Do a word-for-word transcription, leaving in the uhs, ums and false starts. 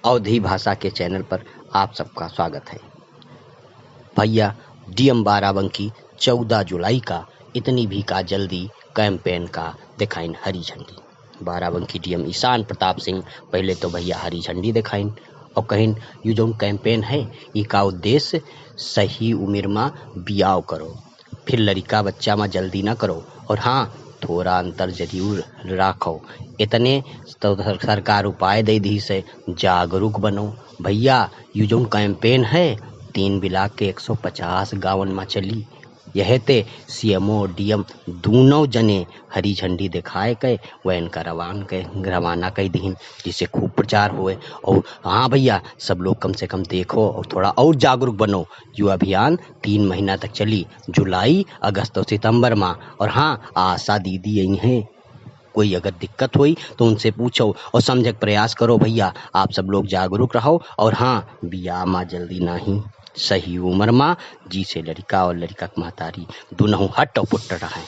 अवधी भाषा के चैनल पर आप सबका स्वागत है। भैया, डीएम बाराबंकी चौदह जुलाई का इतनी भी का जल्दी कैंपेन का देखाइन हरी झंडी। बाराबंकी डीएम ईशान प्रताप सिंह पहिले तो भैया हरी झंडी देखाइन और कहिन, यू जौन कैंपेन है, ई का उद्देश्य सही उमिर मा बियाव करो, फिर लड़िका बच्चा मा जल्दी ना करो, और हाँ, थोड़ा अंतर जरूर राखो। इतने तो सर-, सरकार उपाय दे दी से जागरूक बनो। भैया, यू जौन कैंपेन है, तीन ब्लॉक के एक सौ पचास गाँवन मा चली। यह ते सीएमओ डीएम दोनों जने हरी झंडी दिखाए के वैन का रवान के, रवाना कर दीन, जिससे खूब प्रचार होए। और हाँ भैया, सब लोग कम से कम देखो और थोड़ा और जागरूक बनो। यू अभियान तीन महीना तक चली, जुलाई, अगस्त और सितंबर मा। और हाँ, आशा दीदी आई हैं, कोई अगर दिक्कत होई तो उनसे पूछो और समझे के प्रयास करो भैया। आप सब लोग जागरूक रहो। और हाँ, बियाह मा जल्दी नाही, सही उम्र मा, जिसे लड़िका और लड़िका के महतारी दुनहु हट और पुट रहे।